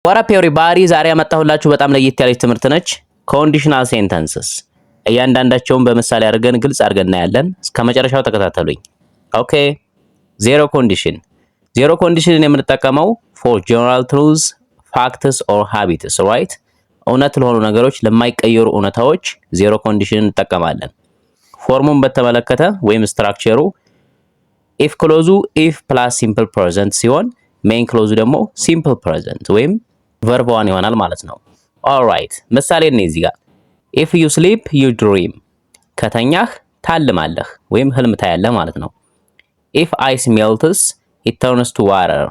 What up, everybody? ዛሬ ያመጣሁላችሁ በጣም ለየት ያለች ትምህርት ነች። Conditional sentences እያንዳንዳቸውን በምሳሌ አድርገን ግልጽ አድርገን እናያለን። እስከ መጨረሻው ተከታተሉኝ። Okay, zero condition። Zero condition ን የምንጠቀመው for general truths, facts or habits, right? እውነት ለሆኑ ነገሮች፣ ለማይቀየሩ እውነታዎች zero condition እንጠቀማለን። Form ኡን በተመለከተ ወይም structure ኡ if clause ኡ if plus simple present ሲሆን main clause ኡ ደግሞ simple present ወይም verb one ይሆናል ማለት ነው። Alright, ምሳሌ እኔ እዚህ ጋር if you sleep, you dream፣ ከተኛህ ታልማለህ ወይም ህልም ታያለህ ማለት ነው። If ice melts, it turns to water፣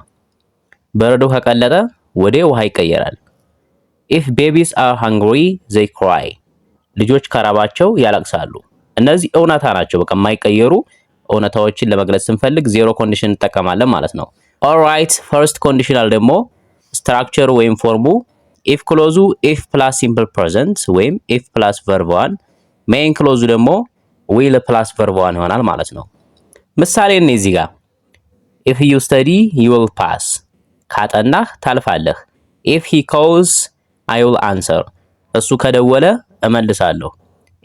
በረዶ ከቀለጠ ወደ ውሃ ይቀየራል። If babies are hungry, they cry፣ ልጆች ከራባቸው ያለቅሳሉ። እነዚህ እውነታ ናቸው። በቃ የማይቀየሩ እውነታዎችን ለመግለጽ ስንፈልግ zero condition እንጠቀማለን ማለት ነው። Alright, first conditional ደግሞ structure ኡ ወይም form ኡ if clause ኡ if plus simple present ወይም if plus verb one፣ main clause ኡ ደግሞ will plus verb one ይሆናል ማለት ነው። ምሳሌ እኔ እዚህ ጋር if you study, you will pass፣ ካጠናህ ታልፋለህ። If he calls, I will answer፣ እሱ ከደወለ እመልሳለሁ።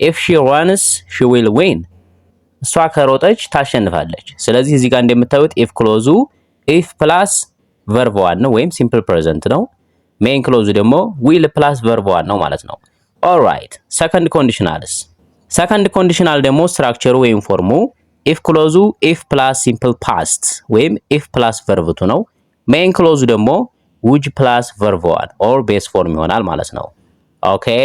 If she runs, she will win፣ እሷ ከሮጠች ታሸንፋለች። ስለዚህ እዚህ ጋር እንደምታዩት if clause ኡ if plus verb one ነው ወይም simple present ነው። Main clause ኡ ደግሞ will plus verb one ነው ማለት ነው። Alright, second conditionals። Second conditional ደግሞ structure ኡ ወይም form ኡ if clause ኡ if plus simple past ወይም if plus verb two ነው። Main clause ኡ ደግሞ would plus verb one or base form ይሆናል ማለት ነው። Okay,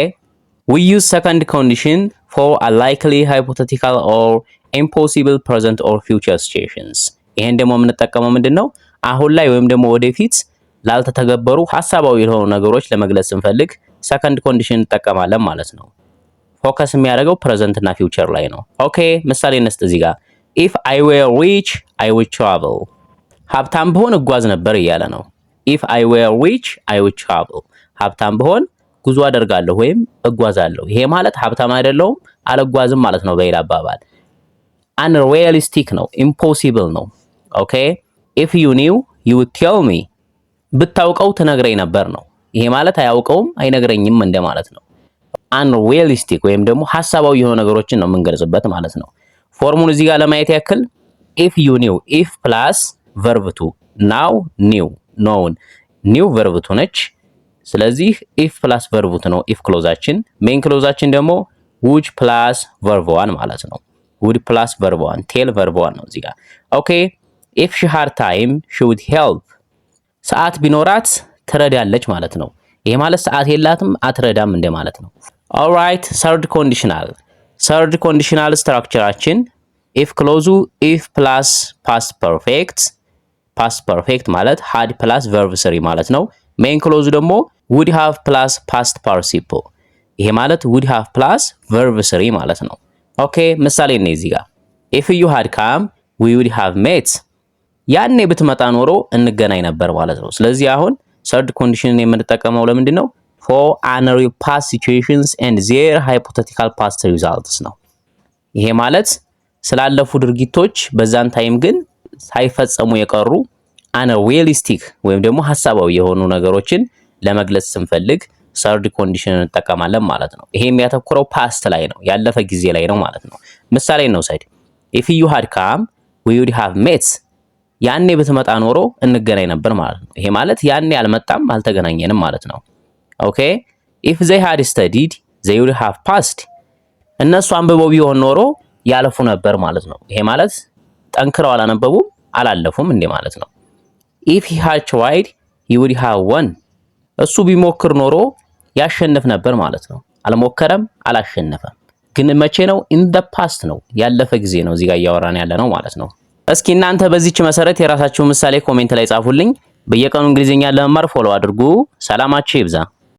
we use second condition for unlikely, hypothetical or impossible present or future situations። ይሄን ደግሞ የምንጠቀመው ምንድን ነው? አሁን ላይ ወይም ደግሞ ወደፊት ላልተተገበሩ ሀሳባዊ የሆኑ ነገሮች ለመግለጽ ስንፈልግ second condition እንጠቀማለን ማለት ነው። Focus የሚያደርገው present እና future ላይ ነው። Okay, ምሳሌ እንስጥ እዚህ ጋር if I were rich, I would travel፣ ሀብታም ብሆን እጓዝ ነበር እያለ ነው። If I were rich, I would travel፣ ሀብታም ብሆን ጉዞ አደርጋለሁ ወይም እጓዛለሁ። ይሄ ማለት ሀብታም አይደለሁም አልጓዝም ማለት ነው። በሌላ አባባል unrealistic ነው፣ impossible ነው። Okay, if you knew, you would tell me፣ ብታውቀው ትነግረኝ ነበር ነው። ይሄ ማለት አያውቀውም አይነግረኝም እንደማለት ነው። Unrealistic ወይም ደግሞ ሀሳባዊ የሆኑ ነገሮችን ነው የምንገልጽበት ማለት ነው። Form ኡን እዚህ ጋር ለማየት ያክል if you knew፣ if plus verb two፣ know, knew, known፣ knew verb two ነች። ስለዚህ if plus verb two ነው if clause ኣችን። Main clause ኣችን ደግሞ would plus verb one ማለት ነው። Would plus verb one፣ tell verb one ነው እዚህ ጋር። Okay, if she had time, she would help፣ ሰዓት ቢኖራት ትረዳለች ማለት ነው። ይሄ ማለት ሰዓት የላትም አትረዳም እንደማለት ነው። Alright, third conditional። Third conditional structure ኣችን if clause ኡ if plus past perfect፣ past perfect ማለት had plus verb three ማለት ነው። Main clause ኡ ደግሞ would have plus past participle፣ ይሄ ማለት would have plus verb three ማለት ነው። Okay, ምሳሌ እኔ እዚህ ጋር if you had come, we would have met፣ ያኔ ብትመጣ ኖሮ እንገናኝ ነበር ማለት ነው። ስለዚህ አሁን third condition ን የምንጠቀመው ለምንድን ነው? For unreal past situations and their hypothetical past results ነው። ይሄ ማለት ስላለፉ ድርጊቶች በዛን time ግን ሳይፈጸሙ የቀሩ unrealistic ወይም ደግሞ ሀሳባዊ የሆኑ ነገሮችን ለመግለጽ ስንፈልግ third condition እንጠቀማለን ማለት ነው። ይሄ የሚያተኩረው past ላይ ነው፣ ያለፈ ጊዜ ላይ ነው ማለት ነው። ምሳሌ እንውሰድ። If you had come, we would have met፣ ያኔ ብትመጣ ኖሮ እንገናኝ ነበር ማለት ነው። ይሄ ማለት ያኔ አልመጣም አልተገናኘንም ማለት ነው። Okay, if they had studied, they would have passed፣ እነሱ አንብበው ቢሆን ኖሮ ያልፉ ነበር ማለት ነው። ይሄ ማለት ጠንክረው አላነበቡም አላለፉም እንዴ ማለት ነው። If he had tried, he would have won፣ እሱ ቢሞክር ኖሮ ያሸንፍ ነበር ማለት ነው። አልሞከረም፣ አላሸነፈም። ግን መቼ ነው? In the past ነው፣ ያለፈ ጊዜ ነው እዚህ ጋር እያወራን ያለ ነው ማለት ነው። እስኪ እናንተ በዚች መሰረት የራሳችሁን ምሳሌ comment ላይ ጻፉልኝ። በየቀኑ እንግሊዝኛ ለመማር follow አድርጉ። ሰላማችሁ ይብዛ።